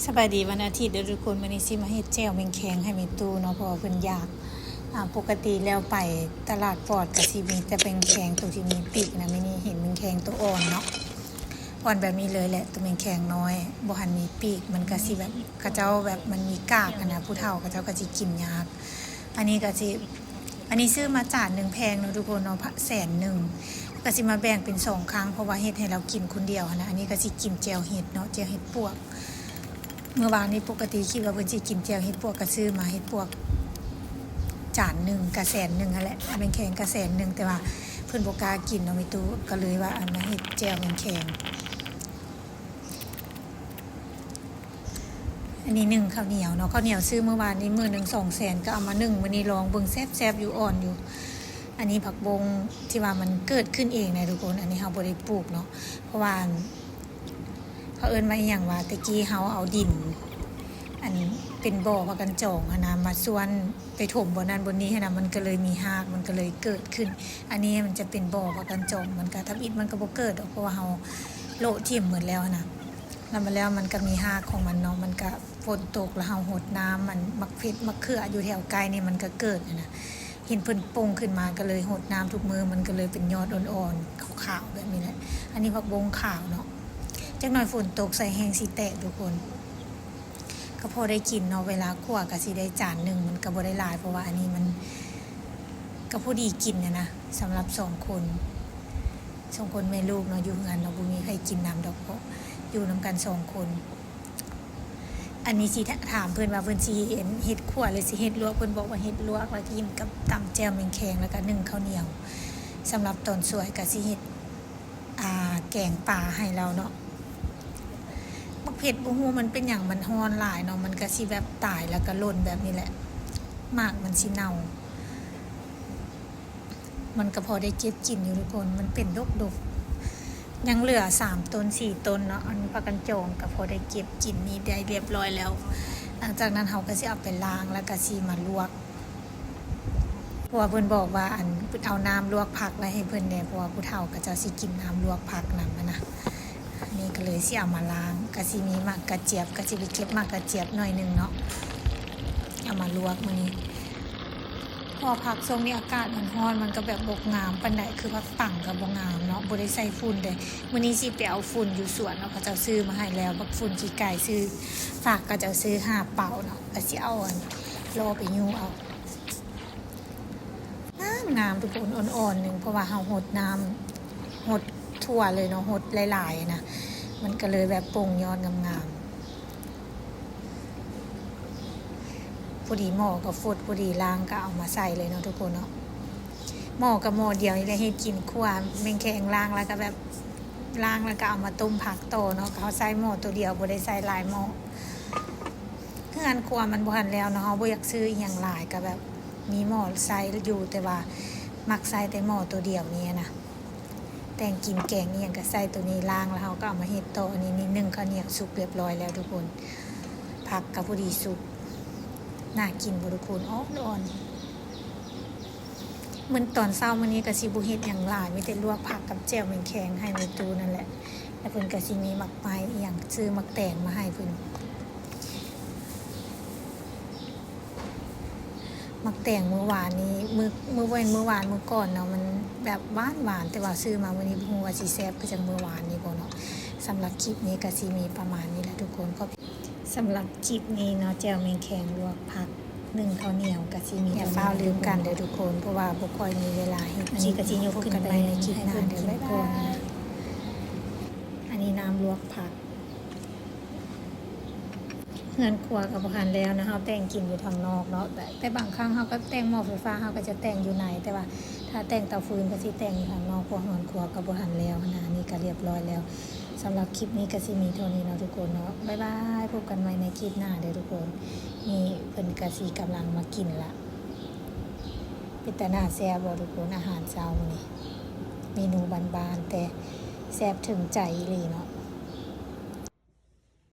ສະບາຍດີວັນອາທິດເດີທຸກຄົນ. ມື້ນີ້ຊິມາເຮັດແຈ່ວແມງແຄງໃຫ້ແມ່ຕູ້ເນາະ ເພາະວ່າເພິ່ນຢາກ. ອາ ປົກກະຕິແລ້ວໄປຕະຫຼາດປອດກະຊິມີແຕ່ແມງແຄງໂຕທີ່ມີປີກນະ. ມື້ນີ້ເຫັນແມງແຄງໂຕອ່ອນເນາະ ອ່ອນແບບນີ້ເລີຍແຫຼະ. ໂຕແມງແຄງນ້ອຍບໍ່ທັນມີປີກ ມັນກະຊິແບບ ເຂົາເຈົ້າແບບມັນມີກາກຫັ້ນນະ ຜູ້ເຖົ້າເຂົາເຈົ້າກະຊິກິນຍາກ. ອັນນີ້ກະຊິ ອັນນີ້ຊື້ມາຈານໜຶ່ງແພງເນາະທຸກຄົນເນາະ ແສນໜຶ່ງ. ກະຊິມາແບ່ງເປັນສອງຄັ້ງ ເພາະວ່າເຮັດໃຫ້ລາວກິນຄົນດຽວຫັ້ນນະ. ອັນນີ້ກະຊິກິນແຈ່ວເຫັດເນາະ ແຈ່ວເຫັດປວກ. ມື້ວານນີ້ປົກກະຕິຄິດວ່າເພິ່ນຊິກິນແຈ່ວເຫັດປວກ ກະຊື້ມາເຫັດປວກຈານໜຶ່ງກະແສນໜຶ່ງຫັ້ນແຫຼະ ແມງແຄງກະແສນໜຶ່ງ ແຕ່ວ່າເພິ່ນບໍ່ກ້າກິນເນາະແມ່ຕູ້ ກະເລີຍວ່າ ອັນ ມາເຮັດແຈ່ວແມງແຄງ. ອັນນີ້ໜຶ້ງເຂົ້າໜຽວເນາະ ເຂົ້າໜຽວຊື້ມື້ວານນີ້ມື້ໜຶ່ງສອງແສນ ກະເອົາມາໜຶ້ງມື້ນີ້ລອງເບິ່ງ ແຊບໆຢູ່ ອ່ອນຢູ່. ອັນນີ້ຜັກບົ້ງທີ່ວ່າມັນເກີດຂຶ້ນເອງນະທຸກຄົນ ອັນນີ້ເຮົາບໍ່ໄດ້ປູກເນາະ ເພາະວ່າ ເຂົາເອີ້ນວ່າອີ່ຫຍັງວະ ແຕ່ກີ້ເຮົາເອົາດິນ ອັນ ເປັນບໍ່ຜັກກັນຈອງຫັ້ນນະ ມາສ່ວນໄປຖົມບ່ອນນັ້ນບ່ອນນີ້ຫັ້ນນະ ມັນກະເລີຍມີຮາກ ມັນກະເລີຍເກີດຂຶ້ນ. ອັນນີ້ມັນຈະເປັນບໍ່ຜັກກັນຈອງ ມັນກະທຳອິດມັນກະບໍ່ເກີດດອກ ເພາະວ່າເຮົາໂລະຖິ້ມໝົດແລ້ວຫັ້ນນະ. ແລ້ວມາແລ້ວມັນກະມີຮາກຂອງມັນເນາະ ມັນກະຝົນຕົກ ແລ້ວເຮົາຫົດນ້ຳ ມັນໝາກເຜັດໝາກເຂືອຢູ່ແຖວໃກ້ນີ້ມັນກະເກີດຫັ້ນນະ. ເຫັນເພິ່ນປົ່ງຂຶ້ນມາ ກະເລີຍຫົດນ້ຳທຸກມື້ ມັນກະເລີຍເປັນຍອດອ່ອນໆຂາວໆແບບນີ້ແຫຼະ. ອັນນີ້ຜັກບົ້ງຂາວເນາະ ຈັກໜ່ອຍຝົນຕົກໃສ່ແຮງຊິແຕກທຸກຄົນ. ກະພໍໄດ້ກິນເນາະ ເວລາຂົ້ວກະຊິໄດ້ຈານໜຶ່ງ ມັນກະບໍ່ໄດ້ຫຼາຍ ເພາະວ່າອັນນີ້ມັນກະພໍດີກິນຫັ້ນນະ ສຳລັບສອງຄົນ ສອງຄົນແມ່ລູກເນາະ ຢູ່ເຮືອນເນາະ ບໍ່ມີໃຜກິນນຳດອກ ເພາະຢູ່ນຳກັນສອງຄົນ. ອັນນີ້ຊິຖາມເພິ່ນວ່າເພິ່ນຊິເຮັດຂົ້ວ ຫຼື ຊິເຮັດລວກ ເພິ່ນບອກວ່າເຮັດລວກ ແລ້ວກິນກັບຕຳແຈ່ວແມງແຄງ ແລ້ວກະໜຶ້ງເຂົ້າໜຽວ. ສຳລັບຕອນສວຍກະຊິເຮັດ ອ່າ ແກງປາໃຫ້ລາວເນາະ. ໝາກເຜັດບໍ່ຮູ້ມັນເປັນຫຍັງ ມັນຮ້ອນຫຼາຍເນາະ ມັນກະຊິແບບຕາຍ ແລ້ວກະຫຼົ່ນແບບນີ້ແຫຼະ ໝາກມັນຊິເນົ່າ. ມັນກະພໍໄດ້ເກັບກິນຢູ່ທຸກຄົນ ມັນເປັນດົກໆ ຍັງເຫຼືອສາມຕົ້ນສີ່ຕົ້ນເນາະ. ອັນຜັກກັນຈອງກະພໍໄດ້ເກັບກິນນີ້ໄດ້ລຽບຮ້ອຍແລ້ວ. ຫຼັງຈາກນັ້ນເຮົາກະຊິເອົາໄປລ້າງ ແລ້ວກະຊິມາລວກ ເພາະວ່າເພິ່ນບອກວ່າ ອັນ ເອົານ້ຳລວກຜັກໄວ້ໃຫ້ເພິ່ນແດ່ ເພາະວ່າຜູ້ເຖົ້າເຂົາເຈົ້າຊິກິນນ້ຳລວກຜັກນຳຫັ້ນນະ. ອັນນີ້ກະເລີຍຊິເອົາມາລ້າງ ກະຊິມີໝາກກະຈຽບ ກະຊິໄປເກັບໝາກກະຈຽບໜ້ອຍໜຶ່ງເນາະ ເອົາມາລວກມື້ນີ້. ເພາະວ່າຜັກຊ່ວງນີ້ອາກາດມັນຮ້ອນ ມັນກະແບບບໍ່ງາມປານໃດ ຄືຜັກປັງກະບໍ່ງາມເນາະ ບໍ່ໄດ້ໃສ່ຝຸ່ນເດ້. ມື້ນີ້ຊິໄປເອົາຝຸ່ນຢູ່ສວນເນາະ ເຂົາເຈົ້າຊື້ມາໃຫ້ແລ້ວ ບັກຝຸ່ນຂີ້ໄກ່ ຊື້ ຝາກເຂົາເຈົ້າຊື້ຫ້າເປົາເນາະ ກະຊິເອົາອັນ ລໍໄປຍູ້ເອົາ. ງາມໆທຸກຄົນ ອ່ອນໆໜຶ່ງ ເພາະວ່າເຮົາຫົດນ້ຳ ຫົດທົ່ວເລີຍເນາະ ຫົດຫຼາຍໆນະ ມັນກະເລີຍແບບປົ່ງຍອດງາມໆ. ພໍດີໝໍ້ກະຟົດ ພໍດີລ້າງກະເອົາມາໃສ່ເລີຍເນາະທຸກຄົນເນາະ. ໝໍ້ກະໝໍ້ດຽວນີ້ແຫຼະ ເຮັດກິນຂົ້ວແມງແຄງ ລ້າງແລ້ວກະແບບ ລ້າງແລ້ວກະເອົາມາຕົ້ມຜັກຕໍ່ເນາະ. ເຮົາໃຊ້ໝໍ້ໂຕດຽວ ບໍ່ໄດ້ໃຊ້ຫຼາຍໝໍ້. ເຮືອນຄົວມັນບໍ່ທັນແລ້ວເນາະ ເຮົາບໍ່ຢາກຊື້ອີ່ຫຍັງຫຼາຍ ກະແບບມີໝໍ້ໃຊ້ຢູ່ ແຕ່ວ່າມັກໃຊ້ແຕ່ໝໍ້ໂຕດຽວນີ້ນະ. ແຕ່ງກິນແກງອີ່ຫຍັງກະໃຊ້ໂຕນີ້ ລ້າງແລ້ວເຮົາກະເອົາມາເຮັດຕໍ່. ອັນນີ້ໜຶ້ງເຂົ້າໜຽວສຸກລຽບຮ້ອຍແລ້ວທຸກຄົນ ຜັກກະພໍດີສຸກ. ໜ້າກິນບໍ່ທຸກຄົນ ອ່ອນໆ. ມື້ຕອນເຊົ້າມື້ນີ້ກະຊິບໍ່ເຮັດຫຍັງຫຼາຍ ມີແຕ່ລວກຜັກກັບແຈ່ວແມງແຄງໃຫ້ແມ່ຕູ້ນັ້ນແຫຼະ ແລ້ວເພິ່ນກະຊິມີໝາກໄມ້ອີ່ຫຍັງ ຊື້ໝາກແຕງມາໃຫ້ເພິ່ນ. ໝາກແຕງມື້ວານນີ້ ມື້ ມື້ ບໍ່ແມ່ນມື້ວານ ມື້ກ່ອນເນາະ ມັນແບບຫວານໆ ແຕ່ວ່າຊື້ມາມື້ນີ້ບໍ່ຮູ້ວ່າຊິແຊບຄືຈັ່ງມື້ວານນີ້ບໍ່ເນາະ. ສຳລັບຄລິບນີ້ກະຊິມີປະມານນີ້ແຫຼະທຸກຄົນ. ຂອບ ສຳລັບຄລິບນີ້ເນາະ ແຈ່ວແມງແຄງລວກຜັກ ໜຶ້ງເຂົ້າໜຽວກະຊິມີ ຢ່າຟ້າວລືມກັນເດີທຸກຄົນ ເພາະວ່າບໍ່ຄ່ອຍມີເວລາເຮັດ. ອັນນີ້ກະຊິຍົກຂຶ້ນໄປໃນຄລິບໜ້າເດີ ບາຍບາຍ. ອັນນີ້ນ້ຳລວກຜັກ. ເຮືອນຄົວກະບໍ່ທັນແລ້ວນະ ເຮົາແຕ່ງກິນຢູ່ທາງນອກເນາະ ແຕ່ ແຕ່ບາງຄັ້ງເຮົາກະແຕ່ງໝໍ້ໄຟຟ້າ ເຮົາກະຈະແຕ່ງຢູ່ໃນ ແຕ່ວ່າຖ້າແຕ່ງເຕົາຟືນກະຊິແຕ່ງຢູ່ທາງນອກ ເພາະເຮືອນຄົວກະບໍ່ທັນແລ້ວຫັ້ນນະ. ອັນນີ້ກະລຽບຮ້ອຍແລ້ວ. ສຳລັບຄລິບນີ້ກະຊິມີເທົ່ານີ້ເນາະທຸກຄົນເນາະ ບາຍບາຍ ພົບກັນໃໝ່ໃນຄລິບໜ້າເດີທຸກຄົນ. ນີ້ເພິ່ນກະຊິກຳລັງມາກິນລະ. ເປັນຕາໜ້າແຊບບໍ່ທຸກຄົນ ອາຫານເຊົ້າມື້ນີ້ ເມນູບ້ານໆ ແຕ່ແຊບເຖິງໃຈອີ່ຫຼີເນາະ.